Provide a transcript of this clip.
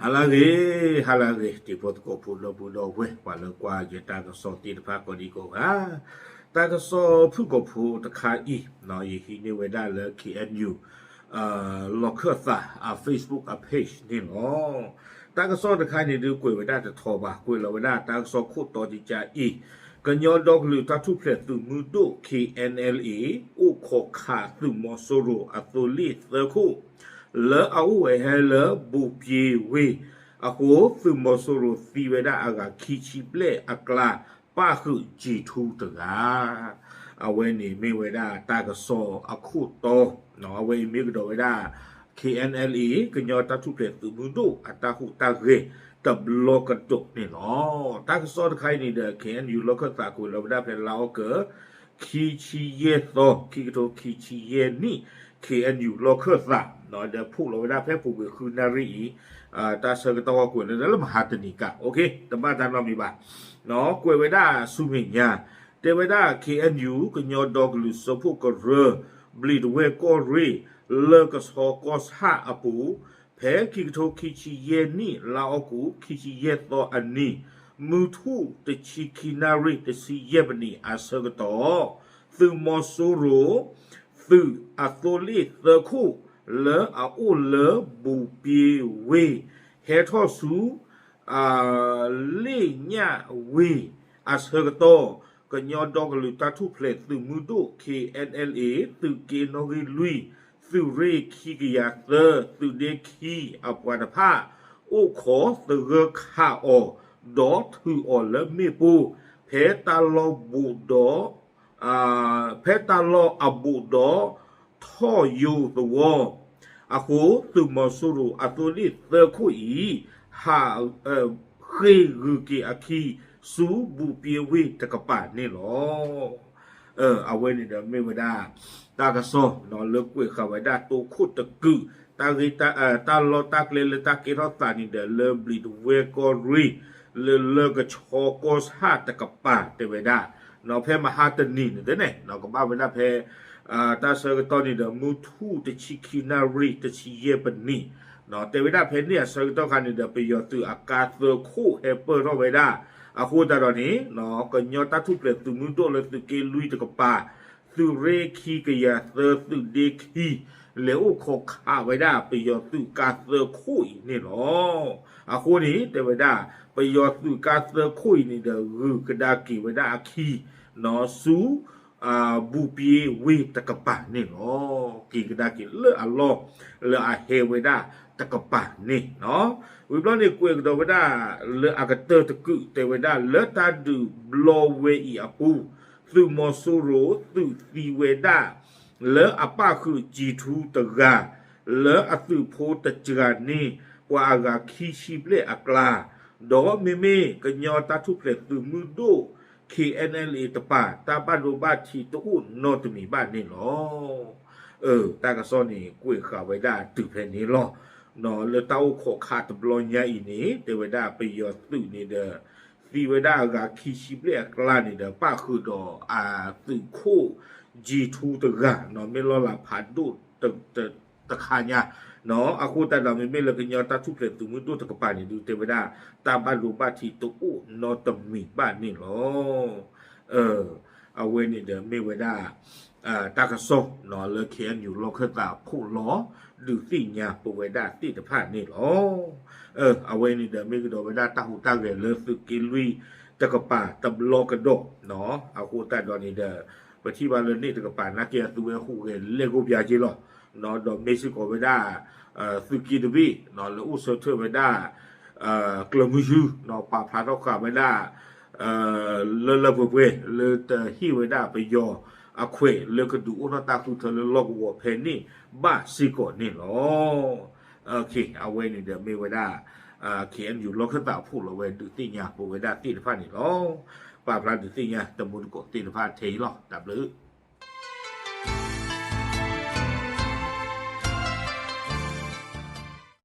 ဟါလၢအဂ့ၤ, ဟါလၢအဂ့ၤ, တံၤဖိသကိးဖိဒီပုၢ်ဒီဝဲၢ် ပှၤလၢကွၢ်ယတၢ်ကစီၣ်သ့ၣ်တဖၣ်ကိးဒံကိးဂၤ, တၢ်ကစီၣ်ဖုၣ်ကိာ်ဖိတခါအံၤ, ယဟံးန့ၢ်ဝဲဒၣ်လၢ K N U လီၢ်ခၢၣ်သးအ Facebook အ page န့ၣ်လီၤ. တၢ်ကစီၣ်တခါန့ၣ်ဒုးကွဲးဝဲဒၣ်တထီဘၣ်, ကွဲးလီၤဝဲဒၣ်တၢ်ကစီၣ်ခိၣ်တီတကါအံၤ, ကညီဒီကလုာ်တၢ်ထူၣ်ဖျဲးသုးမုၢ်ဒိၣ် K N L A အိၣ်ခိးခးသုးမီၤစိရိၤအသိလ့ၣ်သၢခိၣ် လၢအအိၣ်ဝဲဟဲလၢဘူးပှ့ၤဝ့ၢ်အဃိ သုးမီၤစိရိၤသံဝဲဒၣ်အဂၤခံဆံဘျဲၣ်အကျါ ပၣ်ဃုာ်ကံၢ်ထူတဂၤ. အဝဲန့ၣ်မ့ၢ်ဝဲဒၣ်တၢ်ကစီၣ်အခိၣ်တီ, အဝဲအံၤမ့ၢ်ကဒီးဝဲဒၣ် K N L A ကညီတၢ်ထူၣ်ဖျဲးသုးမုၢ်ဒိၣ်အတၢ်ဟူးတၢ်ဂဲၤတဘျီကဒီးန့ၣ်လီၤ. တၢ်ကစီၣ်တခါအံၤန့ၣ်ဒီး K N U လီၢ်ခၢၣ်သးကွဲးလီၤဝဲဒၣ်ဖဲလါအီကူး ခံဆံယဲၢ်သီ ခံကထိခံဆံယဲၢ်နံၣ် K N U လီၢ်ခၢၣ်သး ဒီးဖီၣ်လီၤဝဲဒၣ်ဖဲပူၤကွံာ်ဃုနၣ်ရံၣ်အံၤ, တၢ်ဆၢကတီၢ်ဝဲကွဲးလၢလၢမဟါတနံၤကါ, တဘၣ်တၢ်နီတမံၤဘၣ်, ကွဲးဝဲဒၣ်ဆူမဲာ်ညါ, တဲဝဲဒၣ် K N U ကညီဒီကလုာ်စၢဖှိၣ်ကရၢ ဘျံးတဝဲၢ်ကီၢ်ရ့ၣ် လၢကဆီကီၢ်ဆၣ်အပူၤ, ဖဲခံကထိခံဆံယဲၢ်နံၣ် လါအီကူး ခံဆံယဲၢ်သီအနံၤ, မုၢ်ထူၣ်တဆံခံနၣ်ရံၣ် တဆံယဲၢ်မံးနံးအဆၢကတီၢ်, သုးမီၤစိရိၤ သုးအသိလ့ၣ်သၢခိၣ် လၢအအိၣ်လၢဘူးပှ့ၤဝ့ၢ် ဟဲထီၣ်ဆူ လ့ၣ်ညၣ်ဝ့ၢ်အဆၢကတီၢ်, ကညီဒီကလုာ်တၢ်ထူၣ်ဖျဲးသုးမုၢ်ဒိၣ် K N L A သုးက့နီၣ်ဂံၢ်လွံၢ် သုးရ့ၣ်ခံကယၤသၢ သုးဒ့ခံအပှၤတဖၣ် အိၣ်ခိးသဂၢၢ်ခးအီၤ ဒီးထုးအီၤလၢမ့ၣ်ပိၢ် ဖဲတၢ်လီၢ်ဘူးဒီး ဖဲတၢ်လီၢ်အဘူးဒီး ထီၣ်ယိၤသဝီအဃိ, သုးမီၤစိရိၤအသိလ့ၣ်သၢခိၣ်အံၤ ဟးဃ့ၢ်ဂုၤက့ၤအခံ ဆူဘူးပှ့ၤဝ့ၢ်တကပၤန့ၣ်လီၤ. အဝဲန့ၣ်ဒီးမ့ၢ်ဝဲဒၣ် တၢ်ကစီၣ်လၢကွဲးဃာ်ဝဲဒၣ်တိခိၣ်တကုး, တၢ်ဂ့ၢ်တၢ်လီၢ်တၢ်ကျဲလၢတၢ်ကဲထီၣ်သးန့ၣ်ဒီး လၢဘျံးတဝဲၢ်ကီၢ်ရ့ၣ် လၢလၢကဆီကီၢ်ဆၣ်တကပၤတဲဝဲဒၣ်, ဖဲမဟါတနံၤန့ၣ်န့ၣ် ကဘၣ်ဝဲဒၣ်ဖဲ တၢ်ဆၢကတီၢ်န့ၣ်ဒီး မုၢ်ထူၣ်တဆံခံနၣ်ရံၣ် တဆံယဲၢ်မံးနံး, တဲဝဲဒၣ်ဖဲန့ၣ်အဆၢကတီၢ်ခါန့ၣ်ဒီး ပယီၤသုးအကါသၢခိၣ်ဟဲပၢၢ်ထီၣ်ဝဲဒၣ်, အဃိသတးဒီးန့ၣ် ကညီတၢ်ထူၣ်ဖျဲးသုးမုၢ်ဒိၣ်လၢသုးက့လွံၢ်တကပၤ, သုးရ့ၣ်ခံကယၤသၢ သုးဒ့ခံ လဲၤအိၣ်ခိးခးဝဲဒၣ်ပယီၤသုးကါသၢခိၣ်အံၤန့ၣ်လီၤ. အဃိန့ၣ် တဲဝဲဒၣ် ပယီၤသုးကါသၢခိၣ်အံၤန့ၣ်ဒီး ဂုၤကဒါက့ၤဝဲဒၣ်အခံ ဆူ ဘူးပှ့ၤဝ့ၢ်တကပၤန့ၣ်လီၤ. က့ၤကဒါက့ၤလၢအလီၢ်လၢအဟဲဝဲဒၣ်တကပၤန့ၣ်, ဝံၤဘျီန့ၣ် ကွဲးကဒီးဝဲဒၣ်လၢအကတၢၢ်တကုး တဲဝဲဒၣ်လၢတၢ်ဒုးဘျီဝဲအံၤအပူၤ, သုးမီၤစိရိၤသုးသံဝဲဒၣ် လၢအပၣ်ဃုာ်ကံၢ်ထူတဂၤ လၢအသုးဖိတစှၤန့ၢ် ပှၤအဂၤခံဆံဘျဲၣ်အကျါ, ဒီးမ့မ့ၢ်ကညီတၢ်ထူၣ်ဖျဲးသုးမုၢ်ဒိၣ် K N L A တပၤ တၢ်ဘၣ်ဒိဘၣ်ထံးတအိၣ်နီတမံၤဘၣ်န့ၣ်လီၤ. တၢ်ကစီၣ်န့ၣ် ကွဲးဃာ်ဝဲဒၣ်တုၤဖဲန့ၣ်လီၤ. လၢတၢ်အိၣ်ခိးခးတဘျီညါအံၤန့ၣ် တဲဝဲဒၣ်ပယီၤသုးန့ၣ်ဒီး သံဝဲဒၣ်အဂၤခံဆံဘျဲၣ်အကျါန့ၣ်ဒီး ပၣ်ဃုာ်ဒီးအသုးခိၣ် ကံၢ်ထူတဂၤ မ့ၢ်လီၢ်လၤဖးဒိၣ်တခါညါ, အဃိသတးဒီး မ့မ့ၢ်လၢကညီတၢ်ထူၣ်ဖျဲးသုးမုၢ်ဒိၣ်တကပၤန့ၣ်ဒုး တဲဝဲဒၣ် တၢ်ဘၣ်ဒိဘၣ်ထံးတအိၣ်နီတမံၤဘၣ်န့ၣ်လီၤ. အဝဲန့ၣ်ဒီးမ့ၢ်ဝဲဒၣ် တၢ်ကစီၣ်လၢ K N U လီၢ်ခၢၣ်သးဖီၣ်လီၤ ဒုးသ့ၣ်ညါပဝဲဒၣ်သ့ၣ်တဖၣ်န့ၣ်လီၤ. အဝဲန့ၣ်ဒီးမ့ၢ်ကဒီးဝဲဒၣ်တၢ်ဟူးတၢ်ဂဲၤလၢသုးက့လွံၢ်တကပၤတဘျီကဒီး, အဃိသတးဒီးန့ၣ်ဒီး ပထံၣ်ဘၣ်လၢန့ၣ်တကပၤ နာ်က့အသုဝဲဟူးဂဲၤလဲၢ်ကိးပၠးက့လီၤ. ဒီးမ့ၢ်စ့ၢ်ကီးဝဲဒၣ် သုးက့တဘ့ၣ် လၢအိၣ်ဆၢထၢၣ်ဝဲဒၣ် ကျၢၤမုၢ်ယူၢ် ပာ်ဖျါထီၣ်ဃာ်ဝဲဒၣ် လၢလၢပှဲၤပှဲၤ လၢတဟ့ၣ်ဝဲဒၣ်ပယီၤအခွဲးလၢကဒုးအိၣ်ထီၣ်တၢ်ဃုထၢလၢလီၢ်ကဝီၤဖဲန့ၣ်ဘၣ်စ့ၢ်ကီးန့ၣ်လီၤ. အဝဲန့ၣ်ဒီးမ့ၢ်ဝဲဒၣ် K N U လီၢ်ခၢၣ်သးဖီၣ်လီၤဝဲဒုးသ့ၣ်ညါပဝဲဒၣ်သ့ၣ်တဖၣ်န့ၣ်လီၤ. ပာ်ဖျါဒုးသ့ၣ်ညါတမူတကိးသ့ၣ်တဖၣ်ထဲအံၤလီၤ. တၢ်ဘျုး